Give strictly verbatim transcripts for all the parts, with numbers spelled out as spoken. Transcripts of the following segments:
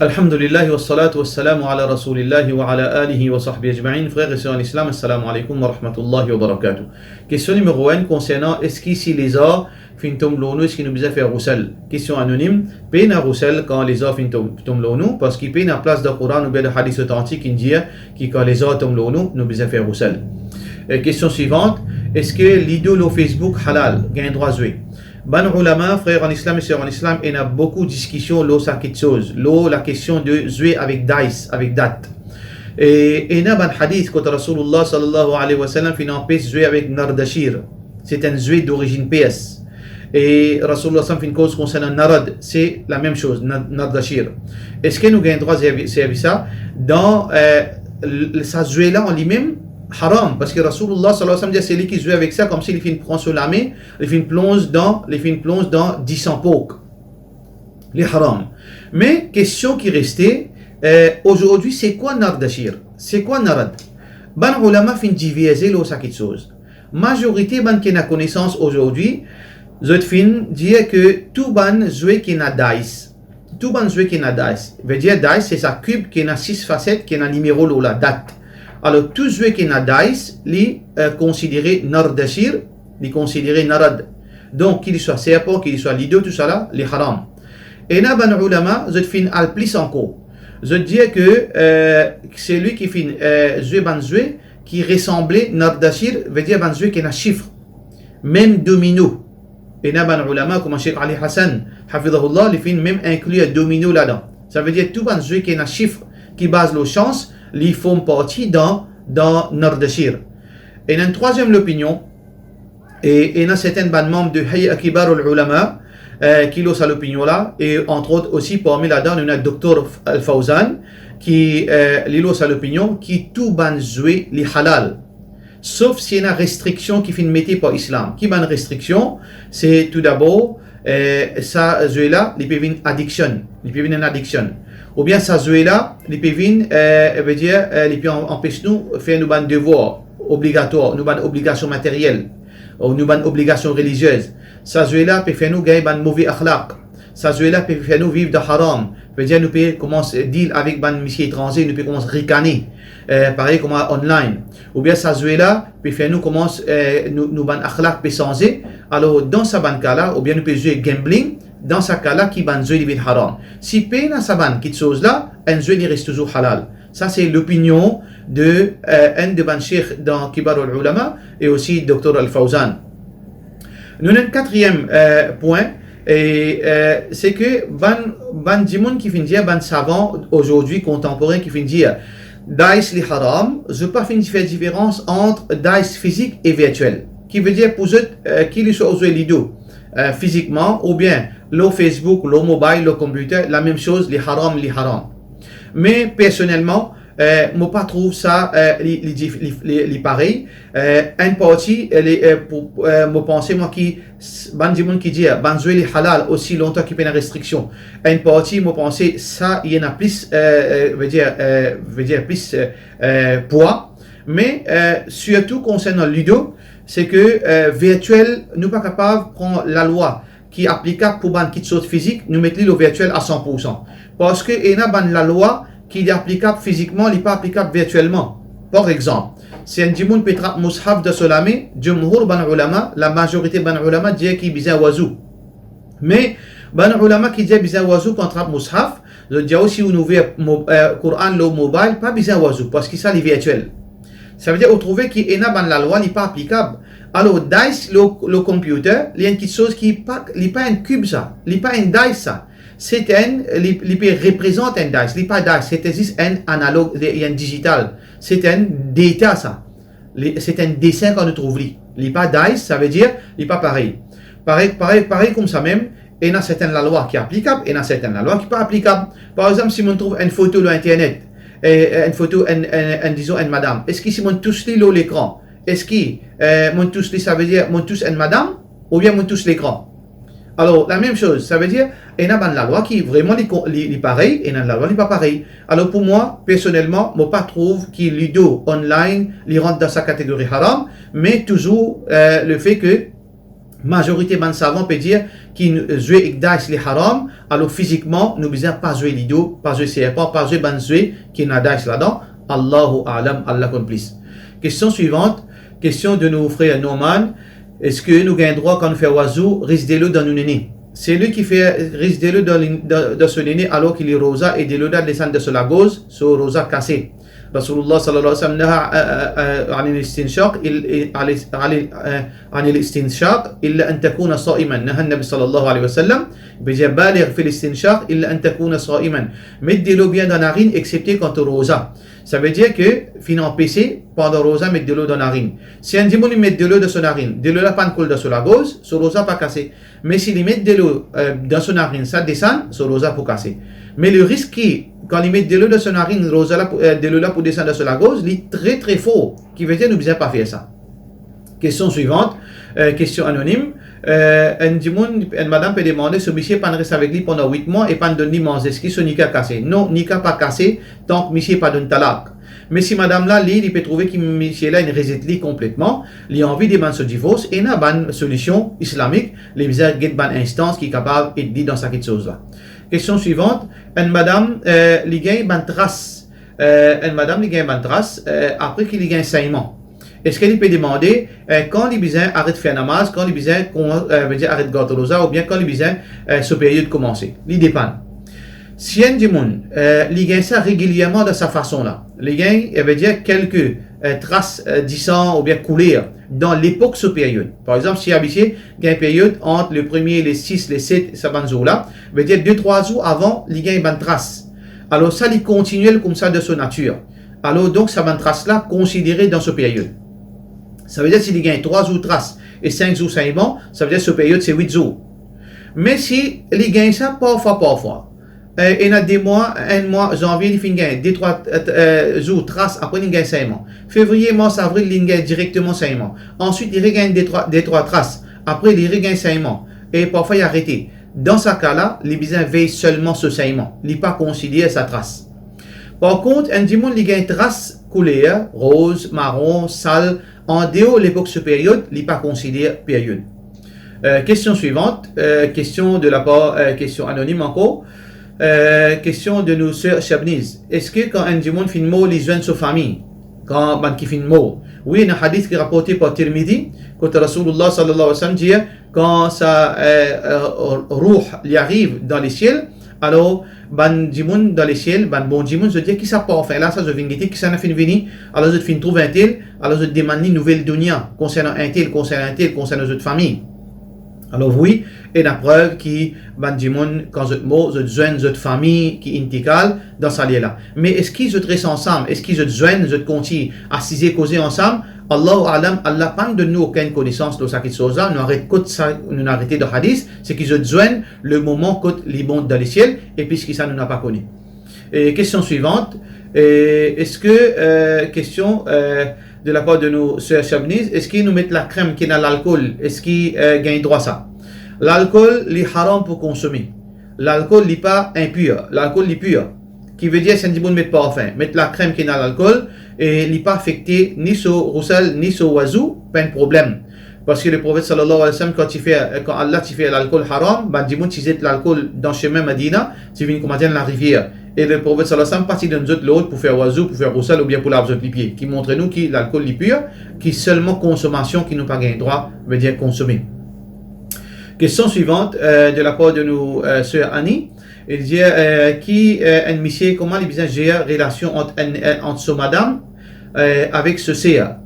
Alhamdulillah, wassalatu wassalamu ala Rasoulillah wa ala alihi wa sahbihi ajmain. Frer e ser an Islam, assalamu alaikum wa rahmatullahi wa barakatuh. Kestion nimero enn konsernan eski si lezar finn tom lor nou, eski nou bizin fer rousel? Kestion anonim. Pena rousel kan lezar finn tom, tom lor nou, parski pena plas dan Koran oubien dan hadis otantik ki'nn dir ki kan lezar tom lor nou, nou bizin fer rousel. E kestion swivant, eski lido lor Facebook halal, gagn drwa zwe? Bann oulama, frer an Islam e ser an Islam, ena boukou diskision lor sa kiksoz, lor lakestion de zwe avek dice, avek dat. E ena bann hadis kot Rasoulillah sallallahu alayhi wa sallam finn anpes zwe avek nardashir. Se enn zwe dorizinn pers. E Rasoulillah sallam finn koz konsernan narad, se lamem soz, na-, nardashir. Eski nou gagn drwa servi, servi sa dan, eh, l-, sa zwe la an limem? Haram, parski Rasoulillah sallallahu alayhi wa sallam dir, seki zwe avek sa, koumsi li finn pran so lame, li finn plonz dan, li finn plonz dan disan pork. Li haram. Me kestion ki reste, eh, ozordi, se kwa nardashir? Se kwa narad? Bann oulama finn diverze lor sa kiksoz. Mazorite bann ki ena konesans ozordi, zot finn dir ke tou bann zwe ki ena dice, tou bann zwe ki ena dice, vedir dice se sa kib ki ena sis faset, ki ena nimero lor la, dat. Alor, tou zwe ki ena dice, li, eh, konsidere nardashir, li konsidere narad. Donk, ki li swa serpan, ki li swa lido, tousala, li haram. Ena bann oulama, zot finn al plis ankor. Zot dir ke, eh, seki finn, eh, zwe bann zwe ki resanble nardashir, vedir bann zwe ki ena sif. Mem domino. Ena bann oulama, kouma Sheikh Ali Hassan, hafidhahullah, li finn mem inklir domino ladan. Savedir tou bann zwe ki ena sif, ki baz lor sans, li form parti dan, dan nardashir. Ena enn trwaziem lopinion, e ena sertin bann manm de Hay'a Kibarul Ulama, eh, ki lor sa lopinion la, e antrot osi parmi ladan, nou ena Doktor Al-Fawzan, ki, eh, li lor sa lopinion, ki tou bann zwe, li halal. Sof si ena restriksion ki finn mete par Islam. Ki bann restriksion? Se toudabor, eh, sa zwe la, li pe vinn adiksion. Li pe vinn enn adiksion. Oubien sa zwe la, li pe vinn, eh, vedir, eh, li pe an-, anpes nou fer nou bann devwar obligatwar, nou bann obligasion materyel, ou nou bann obligasion reliziez. Sa zwe la pe fer nou gagn bann move akhlaq. Sa zwe la pe fer nou viv dan haram. Vedir nou pe koumans deal avek bann misie etranze, nou pe koumans rikane, eh, parey kouma online. Oubien sa zwe la pe fer nou koumans, eh, nou, nou bann akhlaq pe sanze. Alor, dan sa bann ka la, oubien nou pe zwe gambling, dan sa ka la ki bann zwe li vinn haram. Si pena sa bann kiksoz la, enn zwe li res touzour halal. Sa se lopinion de, eh, enn de bann sheikh dan Kibarul Ulama e osi Doktor Al-Fawzan. Nou ena enn katriem, eh, pwin, e, eh, se ke bann, bann dimoun ki finn dir, bann savan ozordi kontanporen ki finn dir, dice li haram, zot pa finn fer diferans ant dice fizik e virtiel. Ki vedir pou zot, eh, ki li swa ou zwe lido, eh, fizikman, oubien lor Facebook, lor mobile, lor computer, lamem soz, li haram, li haram. Me personelman, eh, mo pa trouv sa, eh, li, li dif-, li, li, li parey. Eh, enn parti, eh, li, eh, pou, eh, mo panse mwa ki s-, bann dimoun ki dir, bann zwe li halal osi lontan ki pena restriksion. Enn parti, mo panse sa, li ena plis, eh, eh, vedir, eh, vedir plis, eh, eh, pwa. Me, eh, sirtou konsernan lido, se ke, eh, virtiel, nou pa kapav pran lalwa ki aplikab pou bann kiksoz fizik, nou met li lor virtiel a san pou san. Parski ena bann lalwa ki li aplikab fizikman, li pa aplikab virtielman. Par exanp, si enn dimoun pe trap moushaf dan so lame, djumhour bann oulama, lamazorite bann oulama dir ki bizin wazou. Me bann oulama ki dir bizin wazou kan trap moushaf, zot dir ou si ou'nn ouver mo-, eh, Koran lor mobile, pa bizin wazou, parski sa li virtiel. Savedir ou trouve ki ena bann lalwa li pa aplikab. Alor, dice lor, lor computer, li enn kiksoz ki pa, li pa enn kib sa, li pa enn dice sa. Se enn, li, li pe reprezant enn dice, li pa dice, se zis enn analog, li, li enn dizital. Se enn data sa. Li, se enn desen kan nou trouv li. Li pa dice, savedir, li pa parey. Parey, parey, parey koumsa mem, ena sertin lalwa ki aplikab, ena sertin lalwa ki pa aplikab. Par exanp, si mo'nn trouv enn foto lor internet, e, e, enn foto, enn, enn, enn, dizon, enn madam, eski si mo'nn tous li lor lekran, eski, eh, mo'nn tous li, savedir mo'nn tous enn madam, oubien mo'nn tous lekran? Alor, lamem soz, savedir, ena bann lalwa ki vreman li kon-, li, li parey, ena lalwa li pa parey. Alor, pou mwa, personelman, mo pa trouv ki lido online, li rant dan sa kategori haram, me touzour, eh, lefe ke Mazorite bann savan pe dir ki nou, zwe ek dice li haram, alor fizikman, nou bizin pa zwe lido, pa zwe serpan, pa zwe bann zwe ki ena dice ladan. Allahu a'lam, Allah konn plis. Kestion swivant, kestion de nou frer Norman, eski nou gagn drwa kan nou fer wazou, riz delo dan nou nene? Selwi ki fer riz delo dan li, dan, dan so nene alor ki li roza e delo la desann dan so lagorz, so roza kase. Rasulullah sallallahu alayhi wa sallam naha, eh, eh, eh, anil istinshaq, il, il, anil, eh, anil istinshaq, illa an takuna sa'iman. Naha Nabi sallallahu alayhi wa sallam, li pe dir, baligh fil istinshaq, illa an takuna sa'iman. Met delo bien dan narinn, exepte kan to roza. Savedir ki finn anpese pandan roza met delo dan narinn. Si enn dimoun li met delo dan so narinn, delo la pa'nn koul dan so lagorz, so roza pa kase. Me si li met delo, eh, dan so narinn, sa desann, so roza pou kase. Me le risk ki, kan li met delo dan so narinn, roza la pou, eh, delo la pou desann dan so lagorz, li tre, tre for. Ki vedir nou bizin pa fer sa. Kestion swivant, eh, kestion anonim. Eh, enn dimoun, enn madam pe demande, so misie pa'nn res avek li pandan wit mwa e pa'nn donn li manze, eski so nika kase? Non, nika pa kase, tank misie pa donn talak. Me si madam la, li, li pe trouve ki misie la inn rezet li konpletman, li anvi demann so divors, ena bann solision islamik, li bizin get bann instans ki kapav ed li dan sa kiksoz la. Kestion swivant, enn madam, eh, li gagn bann tras, eh, enn madam, li gagn bann tras, eh, apre ki li gagn segnman. Eski li pe demande, eh, kan li bizin aret fer namaz, kan li bizin kouma-, eh, vedir aret gard roza, oubien kan li bizin, eh, so period koumanse? Li depann. Si enn dimoun, eh, li gagn sa regilierman dan sa fason la, li gagn, eh, vedir kelke, eh, tras, eh, disan oubien kouler dan lepok so period. Par exanp, si abitie gagn period ant le premie, le sis, le set, sa bann zour la, vedir de, trwa zour avan, li gagn bann tras. Alor sa, li kontinie koumsa dan so natir. Alor, donk, sa bann tras la konsidere dan so period. Savedir, si li gagn trwa zour tras e sink zour segnman, savedir so period se wit zour. Me si li gagn sa parfwa, parfwa, eh, ena de mwa, enn mwa, zanvie, li finn gagn de, trwa, eh, eh, zour tras, apre li gagn segnman. Fevriye, mars, avril, li gagn direkteman segnman. Answit, li regagn de, trwa, de, trwa tras. Apre, li regagn segnman. E parfwa, li arete. Dan sa ka la, li bizin vey selman so segnman. Li pa konsider sa tras. Par kont, enn dimoun li gagn tras kouler, roz, maron, sal, andeor lepok so period, li pa konsider period. Eh, kestion swivant, eh, kestion de lapar, eh, kestion anonim ankor. Eh, kestion de nou ser Shabniz. Eski kan enn dimoun finn mor, li zwenn so fami? Kan bann ki finn mor. Wi, ena hadith ki raporte par Tirmidhi, kot Rasoulillah sallallahu alayhi wa sallam dir, kan sa, eh, eh, rouh li ariv dan lesiel, alor bann dimoun dan lesiel, bann bon dimoun, zot dir, "Ki sa parfin la, sa zot vinn gete, kisannla finn vini?" Alor zot finn trouv entel, alor zot demann li nouvel dounia, konsernan entel, konsernan entel, konsernan zot fami. Alor wi, ena prev ki bann dimoun, kan zot mor, zot zwenn zot fami ki intikal dan sa lie la. Me eski zot res ansam? Eski zot zwenn, zot kontign asize koze ansam? Allahu a'lam, Allah pa'nn donn nou okenn konesans lor sa kiksoz la, nou aret kot sa, nou arete dan hadith, seki zot zwenn le moman kot li mont dan lesiel, e plis ki sa, nou napa kone. E kestion swivant, e, eski, eh, kestion, eh, de lapar de nou ser Shabniz, eski nou met lakrem ki ena lalkol, eski, eh, gagn drwa sa? Lalkol, li haram pou konsome. Lalkol, li pa inpir, lalkol, li pir. Ki vedir, si enn dimoun met parfin, met lakrem ki ena lalkol, e li pa afekte ni so rousel, ni so wazou, pa enn problem. Parski Leprofet sallallahu alayhi wa sallam, kan ti fer, kan Allah ti fer lalkol haram, bann dimoun ti zet lalkol dan sime Madina, ti vinn kouma dir enn larivier. E Leprofet sallallahu alayhi wa sallam pa ti donn zot lord pou fer wazou, pou fer rousel oubien pou lav zot lipie, ki montre nou ki lalkol li pir, ki selman konsomasion ki nou pa gagn drwa, vedir konsome. Kestion swivant, eh, de lapar de nou, eh, ser Annie. Li dir, eh, ki, eh, enn misie, kouma li bizin zer relasion ant enn, eh, ant so madam, eh, avek so ser?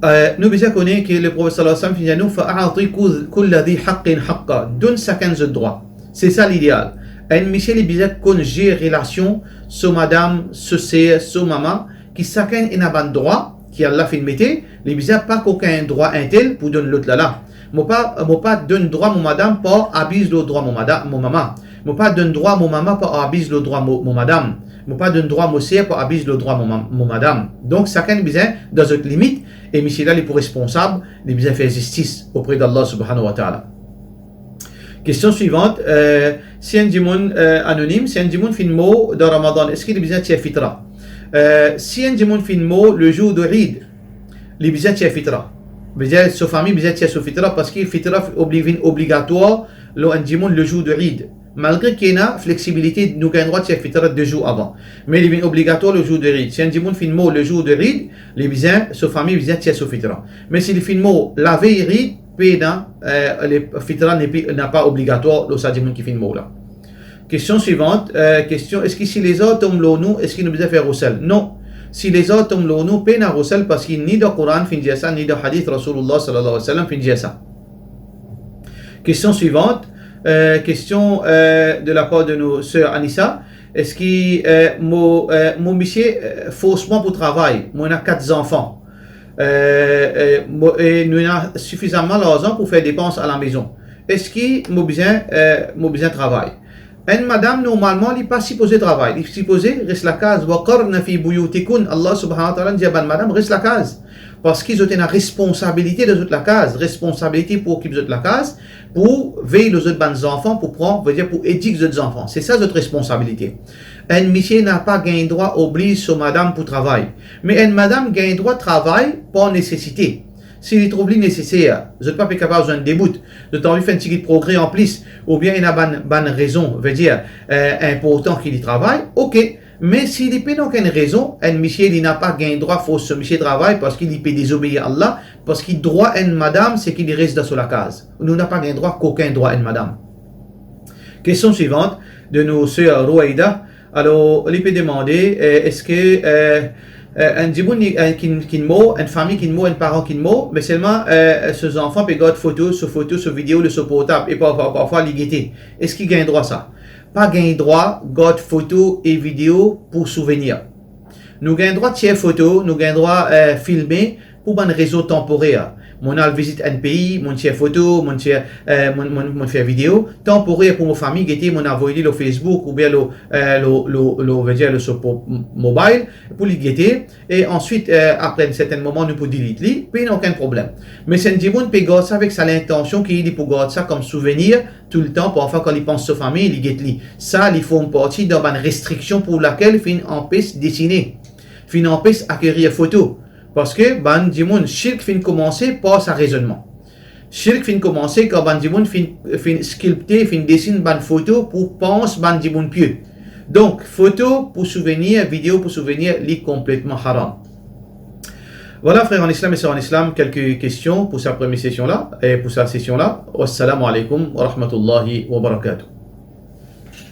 Eh, nou bizin kone ki Leprofet sallallahu alayhi wa sallam finn dir nou, "Fa a'ti kull-, kulla dhi haqqin haqqa." Donn sakenn zot drwa. Se sa lideal. Enn misie li bizin konn zer relasion so madam, so ser, so mama, ki sakenn ena bann drwa ki Allah finn mete, li bizin pa kokenn drwa entel pou donn lot la la. Mo pa, mo pa donn drwa mo madam par abiz lor drwa mo mada-, mo mama. Mo pa donn drwa mo mama par abiz lor drwa mo, mo madam. Mo pa donn drwa mo ser par abiz lor drwa mo ma-, mo madam. Donk, sakenn bizin dan zot limit, e misie la, li pou responsab, li bizin fer zistis opre d'Allah subhanahu wa ta'ala. Kestion swivant, eh, si enn dimoun, eh, anonim, si enn dimoun finn mor dan Ramadan, eski li bizin tir fitra? Eh, si enn dimoun finn mor le zour de Eid, li bizin tir fitra. Vedir, so fami bizin tir so fitra, parski fitra obli-, vinn obligatwar lor enn dimoun le zour de Eid. Malgre ki ena fleksibilite, nou gagn drwa tir fitra de zour avan. Me li vinn obligatwar le zour de Eid. Si enn dimoun finn mor le zour de Eid, li bizin, so fami bizin tir so fitra. Me si li finn mor lavey Eid, pena, eh, le fitra n'est plus, n'est pas obligatwar lor sa dimoun ki finn mor la. Kestion swivant, eh, kestion, eski si lezar tom lor nou, eski nou bizin fer ghusl? Non. Si lezar tom lor nou, pena ghusl, parski ni dan Koran finn dir sa, ni dan hadith Rasoulillah sallallahu alayhi wa sallam finn dir sa. Kestion swivant, eh, kestion, eh, de la par de nou ser Anissa, eski, eh, mo, eh, mo misie, eh, fors mwa pou travay, mo ena kat zanfan. Eh, eh, mo, e nou ena sifizaman larzan pou fer depans a lamezon. Eski mo bizin, eh, mo bizin travay? Enn madam, normalman, li pa sipoze travay. Li sipoze res lakaz. "Wa qarna fi buyutikunna." Allah subhanahu wa ta'ala dir bann madam, "Res lakaz." Parski zot ena responsabilite dan zot lakaz. Responsabilite pou okip zot lakaz, pou vey lor zot bann zanfan, pou pran, vedir pou edik zot zanfan. Se sa zot responsabilite. Enn misie napa gagn drwa obliz so madam pou travay. Me enn madam gagn drwa travay par nesesite. Si li trouv li neseser, zot pa pe kapav zwenn de bout, zot anvi fer enn tigit progre anplis, oubien ena bann, bann rezon, vedir, eh, inportan ki li travay, ok. Me si li pena okenn rezon, enn misie, li napa gagn drwa fors so misie travay, parski li pe dezobeir Allah, parski drwa enn madam, se ki li res dan so lakaz. Nou napa gagn drwa kokenn drwa enn madam. Kestion swivant de nou ser Rouaida. Alor, li pe demande, eh, eski, eh, eh, enn dimoun, eh, ki, ki mor, enn fami ki mor, enn paran ki mor, me selman, eh, so zanfan pe gard foto, so foto, so video lor so portab, e parfwa, parfwa li gete. Eski gagn drwa sa? Pa gagn drwa gard foto e video pou souvenir. Nou gagn drwa tir foto, nou gagn drwa, eh, filme pou bann rezon tanporer. Monn al vizit enn pei, monn tir foto, monn tir, eh, monn, monn, monn fer video, tanporer pou mo fami gete, monn avoy li lor Facebook oubien lor, eh, lor, lor, lor, vedir lor so po-, mobile, pou li gete, e answit, eh, apre enn sertenn moman, nou pou delete li, pena okenn problem. Me si enn dimoun pe gard sa avek sa lintansion ki li pou gard sa kom souvenir, toultan, parfwa kan li pans so fami, li get li. Sa, li form parti dan bann restriksion pou lakel finn anpes desine, finn anpes akerir foto. Parski bann dimoun, shirk finn koumanse par sa rezonnman. Shirk finn koumanse kan bann dimoun finn, finn skilpte, finn desinn bann foto pou pans bann dimoun pie. Donk, foto pou souvenir, video pou souvenir, li konpletman haram. Vwala, frer an Islam e ser an Islam, kelke kestion pou sa premie sesion la, e pou sa sesion la. Wassalamu alaikum wa rahmatullahi wa barakatuh.